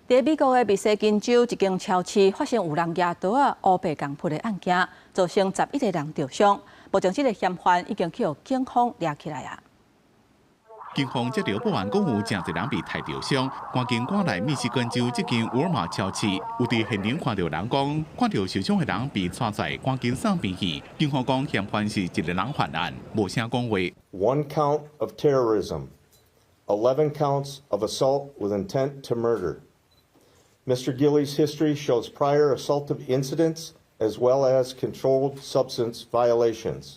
佇美國的密西根州一間超市發生有人舉刀仔烏白共撲的案件，造成11個人著傷。目前這個嫌犯已經去予警方掠起來矣。警方接著報案講有誠濟人被刣著傷，趕緊趕來密西根州這間沃爾瑪超市，有佇現場看著人講，看著受傷的人被帶出來，趕緊送病院。警方講嫌犯是一個人犯案，無啥講話。 One count of terrorism, 11 counts of assault with intent to murder. Mr. Gillies' history shows prior assaultive incidents as well as controlled substance violations.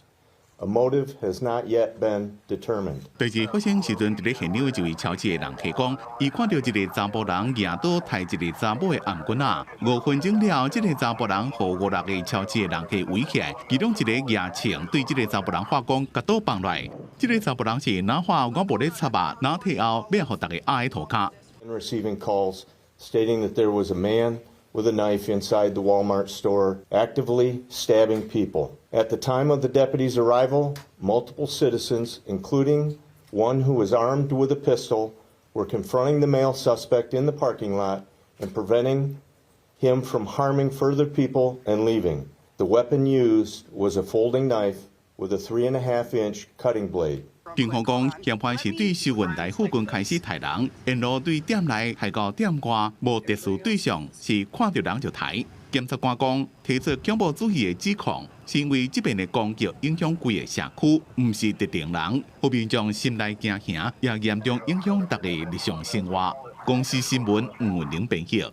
A motive has not yet been determined. 第二發生時陣，佇咧現場一位超市的人客講，伊看著一个查埔人舉刀刣一个查某的頷頸仔。5分鐘了後，這个查埔人予五六个超市的人客圍起來，其中一个舉槍對這个查埔人喊講，共刀放落來。這个查埔人是若喊我無咧插啊，若退後欲予逐家壓佇塗跤。 Receiving calls stating that there was a man with a knife inside the Walmart store actively stabbing people. At the time of the deputy's arrival, multiple citizens, including one who was armed with a pistol, were confronting the male suspect in the parking lot and preventing him from harming further people and leaving. The weapon used was a folding knife with a 3.5-inch cutting blade. 警方講，嫌犯是對收銀台附近開始刣人，沿路對店內刣到店外，無特殊對象，是看著人就刣。檢察官講，提出恐怖主義的指控，是因為這遍的攻擊影響規个社區，毋是特定人，予民眾心內驚嚇，也嚴重影響大家日常生活。公視新聞吳文玲編譯。